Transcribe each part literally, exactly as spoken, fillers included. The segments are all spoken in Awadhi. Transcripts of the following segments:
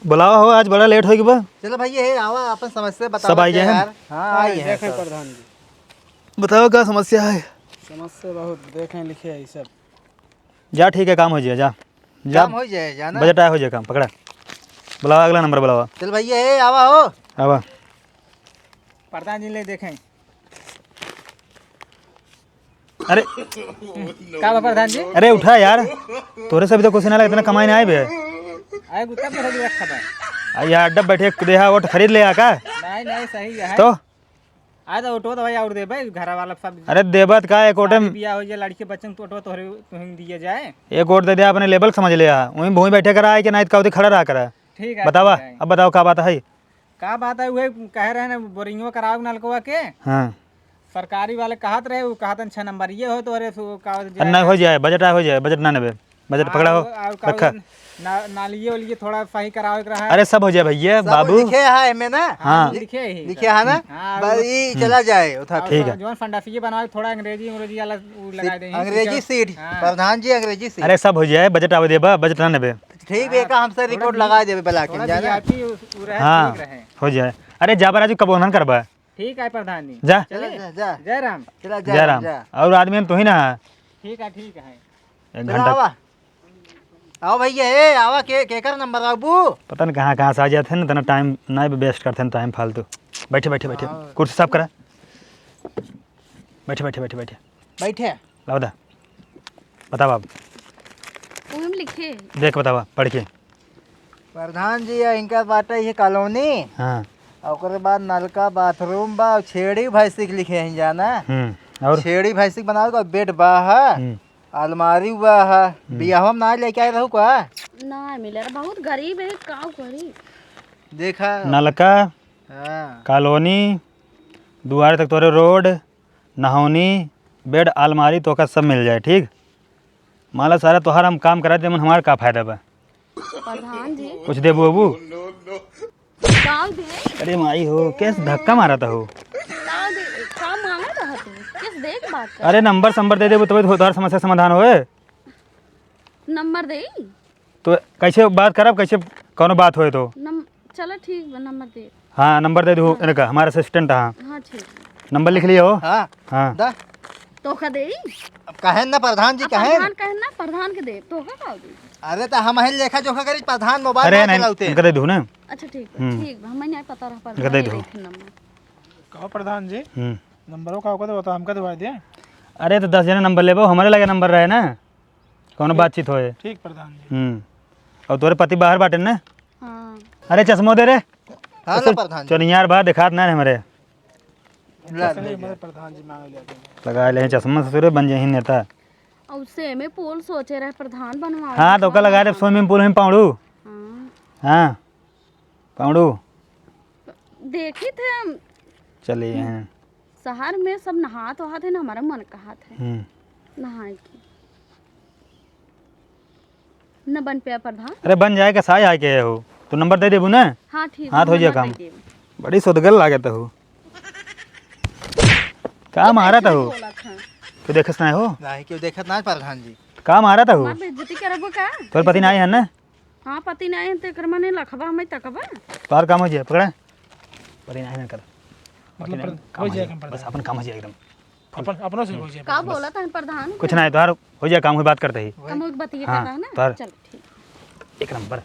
बुलावा हो, आज बड़ा लेट होइ गवा। चलो भैया, हे आवा, अपन समस्या बतावा सब आइ गए हैं? यार। हाँ, आइ गए हैं देखें सब। प्रधान जी। बतावा का समस्या है? समस्या बहुत, देखें, लिखे है सब। जा, ठीक है, काम होइ जाए, जा। जा। काम होइ जाए, जा ना। बजट आया होइ जाए काम, पकड़ा। बुलावा, अगला नंबर बुलावा। चल भैया, हे आवा हो। आवा। प्रधान जी ले देखें। अरे। का बा प्रधान जी? अरे उठा यार, तोरे से अभी तो कुछ ना लगा, इतना कमाई ना आए बे। आए गुत्ता पर भी रखा बा। आ यार, अड्डा बैठे देहा, ओट खरीद ले आ का? नहीं, नहीं, सही है। तो? आ तो ओटो तो भाई और देबे, घर वाला सब। अरे देबत का, एक ओटे शादी ब्याह हो जाए, लड़के बच्चन तो ओटो तोहरे, तुहिन दिए जाए। एक ओट दे दे, अपने लेवल समझ ले आ, वहीं भूमि बैठे करा है कि नहीं तो का होती खड़ा रहा करा। ठीक है, बतावा, ठीक है। अब बताओ का बात है? का बात है, उहे कहे रहे न, बोरिंगवा कराओ नलकवा के। हाँ। सरकारी वाले कहत रहे, उ कहत छह नंबर ये हो तो, अरे, सो, का, अरे, ना हो जाए, बजट आ हो जाए, बजट ना नेबे, बजट पकड़ा हो, और, और का रखा। ना-, नालिये वालिये थोड़ा सही करावे के रहा है। अरे, सब हो जाए भैया, सब बाबू। लिखे है एमे ना? हाँ। लिखे ही। लिखे है ना? हाँ, बस वो ई हम्म। चला जाए, उठा और ठीक है। जौन फंडासिये बनावे, थोड़ा अंग्रेजी, अंग्रेजी वाला उ लगा दे, अंग्रेजी सीट, हाँ। प्रधान जी, अंग्रेजी सीट। अरे, सब हो जाए, बजट आवे देबा, बजट ना नेबे। ठीक बे, का हमसे थोड़ा रिकॉर्ड भी-, लगा देबे, बुला के, थोड़ा जाना? वी आई पी उस-, उ रहे, हाँ, ठीक रहे। हो जाए। अरे, जा बा राजू, कबो ओनहन करबा। ठीक है प्रधान जी। जा। चला, चले? जा, जा। जय राम। चला, जय जय राम, राम। जा। और आदमी तो ही ना है। ठीक है, ठीक है। एक चला, घंटा। आवा। आओ भैया, ए, आवा, के, केकर नंबर आबू? पता नहीं कहाँ, कहाँ से आ जाते हैं ना, इतना टाइम ना वेस्ट करते हैं, टाइम फालतू। बैठे, बैठे, बैठे। हाँ। कुर्सी साफ करा। बैठे, बैठे, बैठे, बैठे। बैठे। लाओ दा। बतावा अब। ओमे लिखे। देख बतावा, पढ़ के। प्रधान जी, या इनका बाटे ये कॉलोनी। हाँ। और ओकरे बाद नलका बाथरूम बा, और छेड़ी भैंसी के लिखे हैं जाना। हम्म, और? छेड़ी भैंसी के बनावे का बेड बा है, हम्म। अलमारी बा है। हम्म। बियाहवा में ना लेके आए रहू का? ना मिले रे, बहुत गरीब है, का करी? देखा। नलका, हाँ। कॉलोनी, दुआरे तक तोरे रोड, नहौनी, बेड, अलमारी, तोका सब मिल जाए, ठीक? मान ला सारा तोहार हम काम करा दे, मन हमार का फायदा बा? प्रधान जी। कुछ देबू अबू? का दे? अरे माई हो, कैसे धक्का मारा था हो? का दे? का मांगा था तू? किस दे के बात कर? अरे नंबर संबर दे देबू तबे तो तोहार समस्या समाधान होए। नंबर दे? तो कैसे बात करब, कैसे कौनो बात होए तो? नम-, चला ठीक बा, नंबर दे। हाँ, नंबर दे दू हाँ। इनका, हमारा असिस्टेंट, हाँ। हाँ, ठीक बा। नंबर लिख लियो। हाँ। हाँ। दा। तोका देई? अब कहेन ना प्रधान जी, अब कहेन। प्रधान कहेन ना, प्रधान के दे, तोका का दे? अरे तो हम ही लेखा जोखा करी, प्रधान मोबाइल अरे ना नहीं, चलाउते। इनका दे दू ना। अच्छा ठीक बा, हम्म। ठीक बा, हमें नहीं पता रहा इनका दे प्रधान दू। ये देखे नंबर। कहो प्रधान जी, हम्म। नंबरों का होगा तो बता, हमका दे दे। अरे तो दस जने नंबर लेबो, हमारे लगे नंबर रहे ना। कौनो ठीक, बातचीत होए। ठीक प्रधान जी। हम्म। और तोरे पति बाहर बाटे ना? हाँ। अरे चश्मो दे रे। हाँ, असल ला प्रधान जी। चोनियार बा, देखात ना रे हमरे। ला, चश्मे ले हमारे जा। प्रधान जी मांगे ले आते हैं। लगा ले चश्मा, ससुरे बन जाही नेता। और swimming pool सोचे रहे प्रधान बनवा हाँ, तो ओका लगा दे swimming pool में पाउड़ू। हाँ। हाँ। पाउड़ू। देखी थे हम। चलिए हैं। शहर में सब नहात वहात है ना, हमारा मन कहत है हम्म। नहाए की। न बन पाया प्रधान। अरे बन जाए, कैसा आए के हो? तू नंबर दे देबू ना? हाँ, ठीक हाथ है, हो जाए नंबर काम। दे देबू। बड़ी सोदगल लागत हो। का मारत हो? बोलत है। क्यों देखत ना हो? नहीं, क्यों देखत ना है प्रधान जी? का मारत हो? हमार बेइज्जती करबो का? तोर पति ना आए हैं ना? हाँ, पति ना आए हैं, तो एकर माने लखबा हमें तकबा। तोहार काम हो जाए, पकड़ा। पति ना आए हैं, कर। मतलब पति ना आए हैं, पर-, काम हो हो जाए, जाए। काम बस प्रधान। अपन काम हो जाए एकदम। अपन, अपनों से हो जाए का प्रधान। बोला था प्रधान? कुछ ना है, तोहार हो जाए काम, हो बात करते ही। कम हो बतिये हाँ, करता है ना? तोहार चल, ठीक। एक नंबर।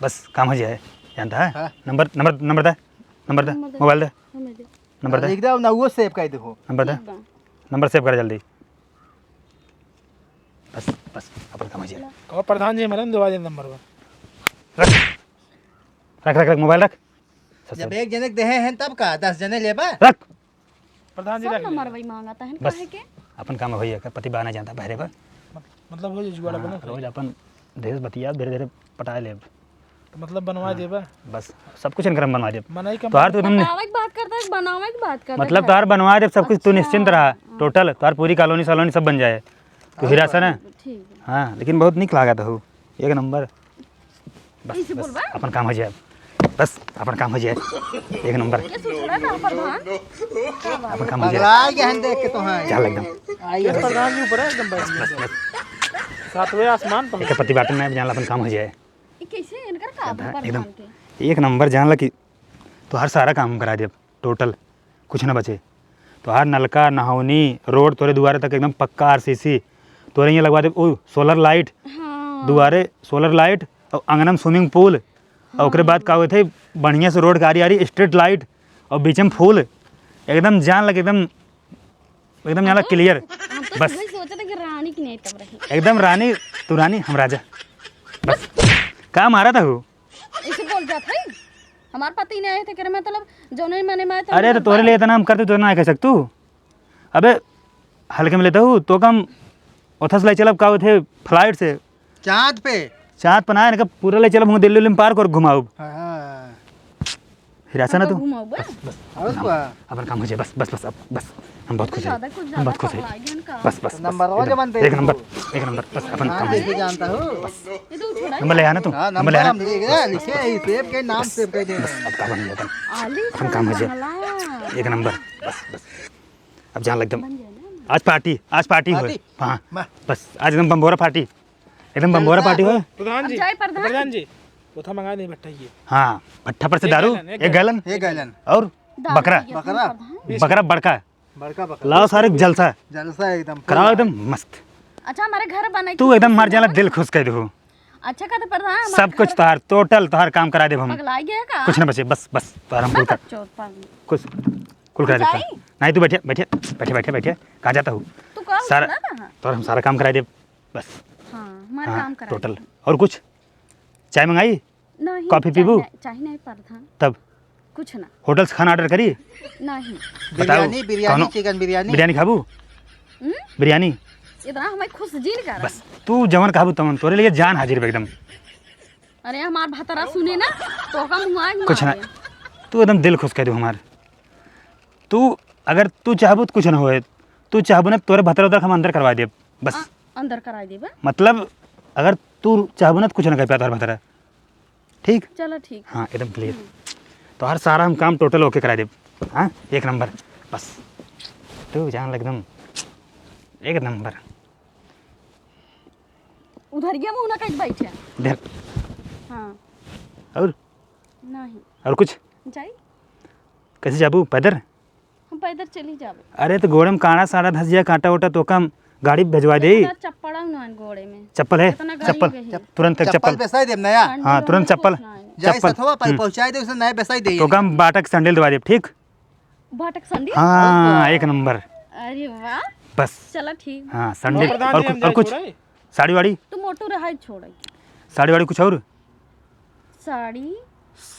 बस काम हो जाए, जानता है? हाँ। नंबर, नंबर, नंबर दे, नंबर दे, नंबर दे। मोबाइल दे। नंबर दे। नंबर दे। लिख दे, ना वो save कर दे हो। नंबर दे। ठीक बा। नंबर save कर जल्दी। बस, बस, अपन काम हो जाए। कहो प्रधान जी, हमारे में दबा दे नंबर बा। रख। रख, रख, रख, मोबाइल रख। सच जब में। एक जने के देहे हैं तब का, दस जने लेबा? रख। प्रधान जी सब रख नंबर ले। वही मांगता है, बस, काहे के? अपन काम है भैया, कर पति बहाना जानता बहरे बा। मत-, मतलब हो जाए जुगाड़ हाँ, बना। रोज अपन धीरे से बतिया, धीरे-धीरे पटाए लेब। तो मतलब बनवा हाँ, देबा? बस, सब कुछ इनकर हम बनवा देब। मनई का तोहार तो मतलब तुमने बतावे के बात करता है, बनावे के बात करता है मतलब घर। तोहार बनवा देब सब कुछ, तू अच्छा। निश्चिंत रहा। हाँ। Total तोहार पूरी कॉलोनी सॉलोनी सब बन जाए। तू हीरा सा ना? ठीक है। हाँ, लेकिन बहुत निक लागत हो, एक नंबर। बस, ऐसे बस, बोलबा? अपन काम हो जाए। बस, अपन काम हो जाए। एक नंबर। ये सोच रहा था प्रधान। का बात? अपन काम हो जाए। पगला गया है देख के तो, हाँ। चल एकदम। आइए। प्रधान जी ऊपर है एकदम बैठ गया। सातवें आसमान पर। एक पति बाटन में जान ला अपन काम हो जाए। ये कैसे इनकर अब प्रधान एकदम के। एक नंबर, जान ला कि तोहार सारा काम हम करा देब, total, कुछ ना बचे। तोहार नलका, नहौनी, road तोरे दुआरे तक एकदम पक्का आरसीसी, तोरे यहाँ लगवा देब उ solar light, हाँ। दुआरे solar light और अंगना में swimming pool, और ओकरे बाद हाँ। का होत है, बढ़िया से road के आरी आरी street light और बीच में फूल, एकदम जान लगे, एकदम, एकदम जान ला हम तो, clear। हम तो बस। सुबह ही सोचत है कि रानी की नहीं तब रही। एकदम रानी, तू रानी, हम राजा। बस। का मारा था हो? ऐसे बोल जात है? हमार पति नहीं आए थे, करे मतलब, जौने मने में आए थे, अरे, तो मतलब तोरे लिए इतना हम करते, तो ना कह सकतू। अबे, हल्के में लेता हूँ, तो कम ओथस ले चलब, का होते, flight से। चाँद पे? चाँद पे ना, इनका पूरा ले चलब, हम दिल्ली उल्ली में पार्क और घुमाऊब। हाँ। हिरासा ना हमको तू। घुमाओ बा? बस, बस, और अपन काम, का? अपन काम हो जाए, बस, बस, बस, अब, बस, हम बहुत तो खुश हैं, ज्यादा कुछ हम बहुत ज्यादा खुश हैं। पगला गए का? बस, बस, तो बस, नंबर और एकदम, जब बनते एक हो। नंबर, एक नंबर, बस, अपन हाँ, काम हो जाए। कैसे जानता हो? बस, ये तो उठा ना। नंबर ले आना तू, हाँ, नंबर ले नंबर आना। हम लिख, लिखे ही, save के नाम बस, save कर दे। बस, अब का बन जाता? आली अपन काम हो जाए। बंगला। एक नंबर, बस, बस। अब जान लग एकदम। बन जाए ना। आज party, आज party होए। Party? हाँ, वाह। बस, आज एकदम बम्बोरा party। एकदम बम्बोरा जलसा। Party होए। प्रधान अब जी, जाए प्रधान। प्रधान जी, वो था मंगा नहीं भट्टा ये। हाँ, भट्टा पर से एक दारू, gallon, एक एक gallon। Gallon। एक gallon। और दारू बकरा। ये बकरा। प्रधान। बकरा बड़का। बड़का बकरा। लाओ सारे जलसा। जलसा एकदम। कराओ एकदम मस्त। अच्छा, हमारे घर बने तू की एकदम मार जाला, दिल खुश कर दो। अच्छा, कहते प्रधान, हमारे सब कुछ घर तोहार, total तोहार काम करा देब हम। पगला गया का? कुछ ना बचे, बस, बस, तोहार हम ना कुल कर, बच्चों, पागल। कुछ, कुल करा देब जाई? तोहार। नहीं, तू बैठे, बैठे, बैठे, बैठे, बैठे। कहाँ जाता हूँ? तू का सारा, उठला कहाँ? तोहार हम सारा काम करा देब, बस। हाँ, हमारा हाँ, काम करा total। देब। और कुछ? चाय मंगाई? नहीं, कॉफी चाय पीबू? नहीं, चाय नहीं प्रधान। तब? कुछ ना। होटल से खाना order करी? नहीं। बताओ, बिरयानी, बिरयानी, कौनो chicken बिरयानी। बिरयानी खाबू? हम्म? बिरयानी? इतना हमें खुश जी नहीं कर रहा। बस, तू जवन कहबू तवन, तोरे लिए जान हाजिर बा एकदम। अरे, हमार भतरा सुने ना, तो हम हुआ ही कुछ ना। मारे। तू एकदम दिल खुश कर दू हमार। तू, अगर तू चाहबू तो कुछ ना होए, तू चाहबू ना, तोरे भतरा उतरा हम अंदर करवा देब, बस। आ, अंदर कराई देबे? मतलब, अगर तू चाहबू ना तो कुछ ना कर पाया तोहर भतरा। ठीक? चलो ठीक। हाँ, एकदम clear। हम्म। तोहार सारा हम काम total OK करा देब। हाँ, एक नंबर। बस। तू जान लग एकदम एक नंबर। उधरिया मुँह ना कहीं बैठे। इधर। हाँ। और? नहीं। और कुछ? जाई? कैसे जाबू? पैदल? हम पैदल चली जाबे। अरे, तो गोड़े में कांटा साटा धस जाए, कांटा ओटा, तो हम गाड़ी भेजवा देई। इतना चप्पल ना गोड़े में। चप्पल है? इतना गरीब चप्पल। है। तुरंत एक चप्पल चप्पल। बेसाई देब नया। हाँ, तुरंत चप्पल। जाई चप्पल। सथवा पर हम्म। पहुँचाई दे, उसे नया बेसाई देई। तो हम बाटा के सैंडल दवा देब, ठीक? बाटा के सैंडल? हाँ, ओहो। एक नंबर। अरे वाह। बस। चला ठीक। हाँ, सैंडल। प्रधान और जी, कुछ, हम और जाए कुछ? छोड़े? साड़ी वाड़ी? तू मोटू रहा छोड़े। साड़ी वाड़ी कुछ और? साड़ी?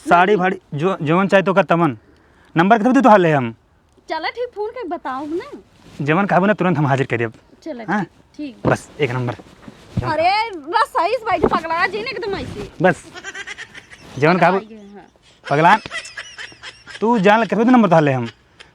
साड़ी नहीं। फाड़ी, जो, जवन चाहे तो का तमन। नंबर कितना दे तो हाल है हम? चला ठीक, फोन के बताओ ना। जवन कहबो ना, तुरंत हम हाजिर कर देब। चला हाँ? ठीक, ठीक। बस, एक नंबर। अरे, बस सही से बैठ, पगला जी ने एकदम ऐसे। बस, जवन कहबो, पगला गए, हाँ। पगला, तू जान लग करबे तो नंबर तो हाल है हम।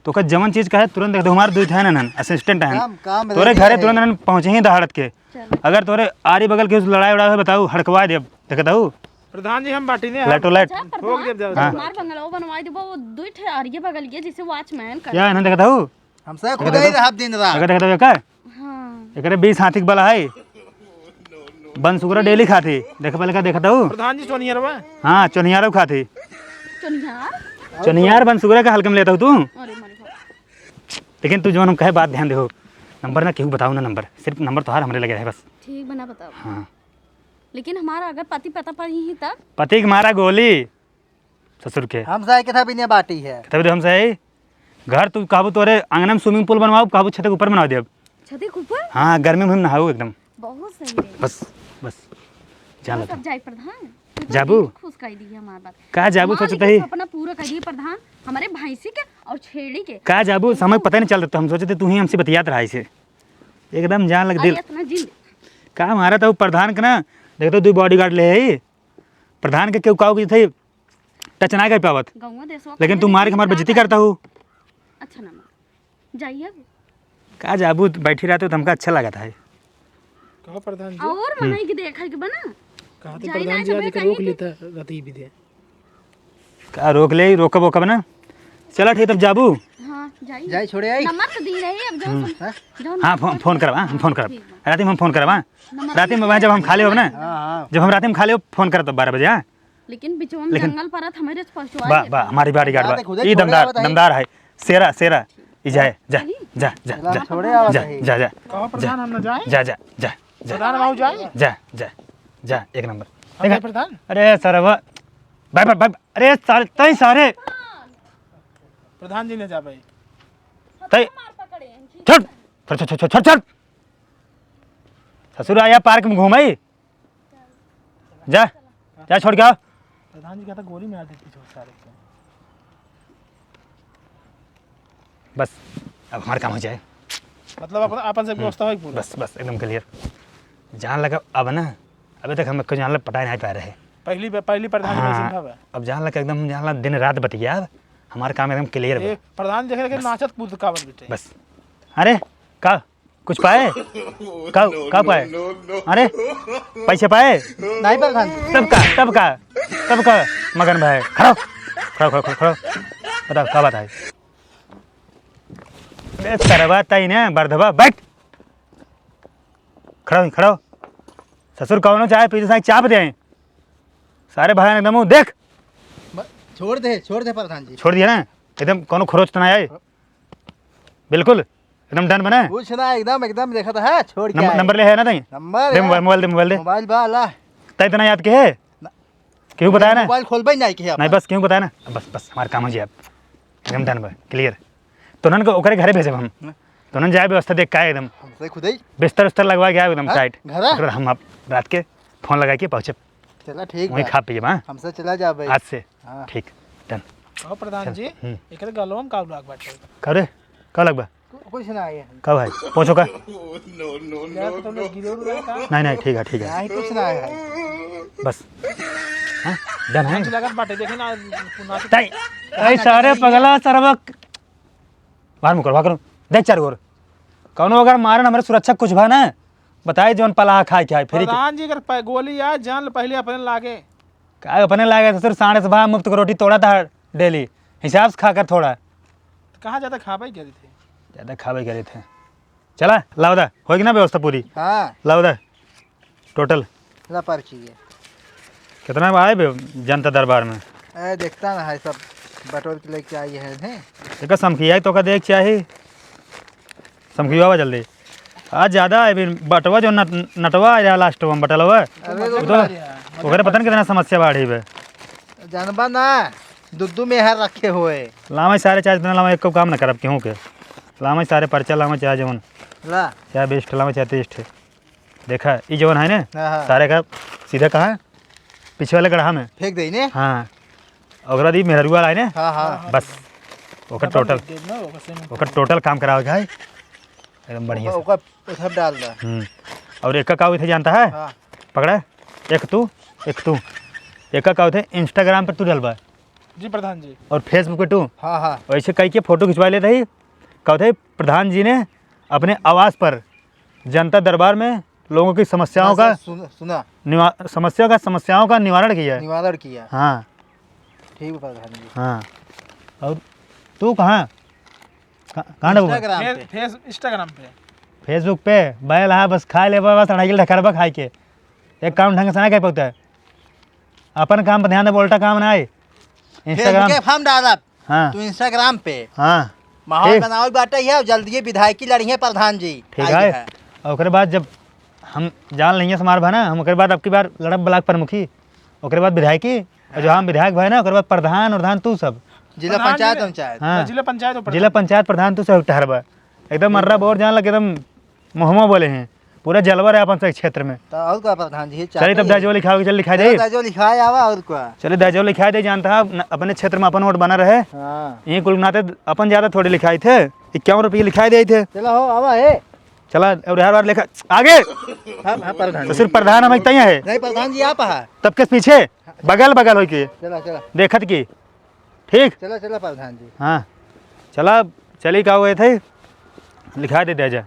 तो का जवन चीज कहे, तुरंत देख दो, हमारे दो ठे हैं ना, assistant हैं। काम, काम तोरे रहते घरे हैं। तुरंत पहुँचे ही दहाड़त के। चलो। अगर तोरे आरी बगल के उस लड़ाई उड़ाई हो, बताऊ, हड़कवा देब, देख दऊ। प्रधान जी, हम बाटी ने लाइटो लाइट। अच्छा, प्रधान, ठोक देब जाओ। हाँ। हमार बंगलवा बनवाई देबो, वो दुई ठे आरिये बगल के, जैसे watchman कर। या इन्हें देखत हूँ? हमसे खुद ही रहब दिन रात। अगर देखत हूँ, एकर? हाँ। एकरे बीस हाथी के बला है। बन सुगरा daily खाती। देख पहले का देखत हूँ? प्रधान जी, चोनियरवा? हाँ, चोनियारो खाती। चोनियार? चोनियार बन सुगरा का हल्के में लेता हूँ तू? अरे मारे बाप। लेकिन तू जवन हम कहे बात ध्यान देहो। नंबर ना केहू बताओ ना नंबर। सिर्फ नंबर तोहार हमरे लगे रहे बस। ठीक बना बताओ। हाँ। लेकिन हमारा अगर पति पता पड़ी ही तब? पति के मारा गोली, ससुर के। हम साय के था बिना बाटी है। तभी तो हम साय, घर तू कहबू तोरे आंगन में swimming pool बनवाओ, कहबू छत के ऊपर बना देब। छत के ऊपर? हाँ, गर्मी में हम नहाऊ एकदम। बहुत सही रे। बस, बस, जान बस लो अब तुम। जाए प्रधान। तू तो जाबू? दिल खुश कर दी हमार बात। का जाबू मान सोचत ली ही? सपना पूरा कर दिए प्रधान, हमारे भैंसी के और छेड़ी के। का जाबू? समय पता नहीं चलता, तो हम सोचते तू ही हमसे बतियात रहा इसे। एकदम जान लग अरे दिल। इतना जिंद। का मारा था वो प्रधान के ना, देख तो दो bodyguard ले आई। प्रधान के केहू काऊ की थे, touch ना कर पावत। गौवा देशवा लेकिन के तू मार के हमार का बेइज्जती करे? करता हूँ। अच्छा ना मार। जाइए अब। का जाबू, बैठी रहते तो हमका अच्छा लगता है। कहो प्रधान जी। और हम्म। मनाई के देखा के बना। कहा तो जाई प्रधान ना जी आज तबे के कहीं रोक के। लेता रहती भी दे। का रोक ले, रोकब ओकब ना। चला ठीक, तब जाबू। हाँ, जाई। जाई छोड़े आई। नंबर तो दी रही, अब जौन हम्म। सम-, हाँ? जौन हाँ, फोन, नंबर फोन करब, हाँ, हम फोन करब। ठीक बा। रात में हम फोन करब, हाँ। नंबर रात में लिख वहाँ जब हम खाली होब ना, हाँ, हाँ। जब हम रात में खाली होब, फोन करब तब बारह बजे, हाँ। लेकिन बिचवा में लेकिन जंगल परत, हमरे से पहुँचवा बा, देता। बा, हमारी bodyguard बा। जाते खुदे ई छोड़े दमदार, आवत है। दमदार है। शेरा, शेरा। ई जाए, जा, सही? जा, जा, जा, चला, जा, छोड़े आवत जा, है। जा, जा, प्रधान, हम न जाए? जा, जा, जा, जा, जा। प्रधान, हम जाए? जा, जा, जा, एक नंबर। हम देखा? जाए प्रधान? अरे सरवा, बाय, बाय, बाय, अरे सारे, तई सारे। प्रधान जी न जाबे। तई, छोड़, छोड़, छोड़। ससुर आया park में घूमई। जा, जा छोड़ के आओ। प्रधान जी कहता गोली मार देती छोड़ सारे को। बस, अब हमार काम हो जाए। मतलब अपन, अपन से हम्म, व्यवस्था होई पूरा। बस, बस, एकदम clear। जान लगा अब ना, अबे तक हम एक्को जान लगा पटाए नहीं पा रहे। पहली बे-, पहली प्रधान जी हाँ, सुविधा बा। अब जान लगा एकदम जान लगा दिन रात बतिया, हमार काम एकदम clear बा। ए, प्रधान देखे के बस। नाचत कूद कावत बेटे। बस। अरे, का? कुछ पाए? का, का पाए? अरे, पैसे पाए? नहीं प्रधान जी। तब का, तब का, तब का मगन भाई? खड़ा हो, खड़ा, खड़ा, खड़ा, खड़ा। बताओ, का बात है? अरे सरवा तई ने, बर्धवा, बैठ। खड़ा हो, खड़ा हो। ससुर कौनो चाहे पीछे साई चाप दे। सारे भाई एकदम देख। ब-, छोड़ दे, छोड़ दे प्रधान जी। छोड़ दिया ना? एकदम कौनो खरोच तो ना आए? बिल्कुल, एकदम done बना है? कुछ ना, एकदम, एकदम देखा था, हाँ, छोड़ के नंबर, आए। नंबर ले है ना तई? नंबर दे है। मोबाइल, मोबाइल दे, मोबाइल दे। मोबाइल बा, ला। तई इतना याद के है? ना। केहू बताया ना? मोबाइल खोलबे नहीं के है नहीं, अपन। बस केहू बताया ना? बस, बस, हमार काम हो जाए अब। एकदम done बा, clear। तो उन्हन को ओकरे घरे भेजब हम। ना। तो उन्हन जाए व्यवस्था देख का एकदम। हमसे खुद ही। बिस्तर उस्तर लगवा के आए एकदम हाँ? tight। घरा? ओकरे बाद हम अब रात के phone लगा के पहुँचब। चला ठीक वहीं बा। खा पिए बा। हमसे चला जा भाई। आज से। हाँ। ठीक, done। कहो प्रधान चल, जी, हम्म। एकरे गलवा में का लाग बाटे? का रे? का लग बा? कु-, कुछ ना आए। का भाई? पूछो का? यार, तो तुम लोग गिरे उरे का? नहीं, नहीं, ठीक है, ठीक है। नहीं, कुछ ना आए भाई। बस। हाँ? Done है? कुछ लगत बाटे, देखे ना, ना तई, तई सारे पगला सरवा। बाहर मुकर, बाहर करो। देख चार गोर। कौनो अगर मारन हमरे सुरक्षा कुछ भा ना, बताई जौन पलाह खाए के है, free के। प्रधान जी, अगर प-, गोली आए, जान ल पहले अपने लागे। का अपने लागे? ससुर साढ़े से भाव मुफ्त के रोटी तोड़ा था daily, हिसाब से खाकर थोड़ा। तो कहाँ ज्यादा खाबे करे थे? ज्यादा खाबे करे थे। चला, लाओ दा, होगी ना व्यवस्था पूरी? हाँ। लाओ दा, total। ला पर्ची है। कितना आए बे जनता दरबार में? ए, देखता ना है, सब बटोर के लेके आई है, हैं? देखा, समखिया तो का देख चाही। समखिया बा जल्दी। आज ज्यादा है, फिर बटवा जो नट-, नटवा आया last में, बटलवा। अरे, वो तो, ओकरे पता न कितना समस्या बाढ़ी बे। जानबा ना, दू दू मेहर रखे हुए। लावा सारे चाहे जितना लावा, एक को काम न करब केहू के। लावा सारे पर्चा लावा, चाहे जवन। ला। चाहे बीस ठे लावा, चाहे तीस ठे। देखा, ई जवन है ना, हाँ, हाँ। सारे का सीधा कहाँ? पीछे वाले गड़हा में। फेंक दे ने? हाँ। ओकरा बाद ई मेहरुआ वाला है ना? हाँ, हाँ। बस, ओकर ओकर total, फेंक दे ना, ओकर से ओकर total काम करावे के है। एकदम बढ़िया ओकर, से। ओकर उधर डाल दा। हम्म। और एक का का होते जानता है? हाँ। पकड़ा? एक तू, एक तू। एक का का होते Instagram पे तू डलबा। जी प्रधान जी। और Facebook पे तू। हाँ, हाँ। वैसे कई के फोटो खिंचवा लेते ही, का होते प्रधान जी ने अपने आवास पर जनता दरबार में लोगों की समस्याओं का सुन-, सुना। निवा-, समस्या का, समस्याओं का निवारण किया है। निवारण किया। हाँ। ठीक बा प्रधान जी। हाँ। और तू कहाँ? का-, कहाँ डबो? Instagram फे-, पे। फेस-, Instagram पे। Facebook पे बैल हा बस खाए लेबा, बस अढ़ाई किलो ढकरबा खाए के। एक काम ढंग से ना कर पाता है। अपन काम पर ध्यान दे, उल्टा काम ना आए। Facebook Instagram। पे हम डालब। हाँ। तू Instagram पे। हाँ। माहौल ठीक। बनावल बाटे है, जल्दी विधायकी लड़ी है प्रधान जी। ठीक आई है। है। और ओकरे बाद जब हम जान लेंगे समार भा ना, हम ओकरे बाद अब की बार लड़ब block प्रमुखी, ओकरे बाद विधायकी, और जो हाँ। हम विधायक भए ना, ओकरे बाद प्रधान, प्रधान तू सब। जिला प्रधान पंचायत, जी, पंचायत। हाँ। जिला पंचायत और जिला प्रधान। पंचायत प्रधान तू सब ठहरबा। एकदम ठीक अर्रा है। बोर जान लगे, एकदम मोहमा बोले हैं। पूरा जलवा रहे अपन से क्षेत्र में। तो और का प्रधान जी, चलिए तब दाजो लिखाओ, चल लिखा दे। दाजो लिखाए आवा और का। चलिए दाजो लिखा दे, जानता है न-, अपने क्षेत्र में अपन वोट बना रहे। हाँ। ये कुल नाते अपन ज्यादा थोड़े लिखाए थे, इक्यावन रुपये लिखाए दे थे। चला हो, आवा है। चला, और हर बार लिखा, आगे। हाँ, हाँ, प्रधान तो जी। सिर्फ प्रधान हम इतना ही है। नहीं, प्रधान जी आप है। तब के पीछे, बगल बगल होके। चला, चला। देखत की। ठीक? चला, चला प्रधान जी। हाँ। चला, चली का हुए थे? लिखा दे दे जा।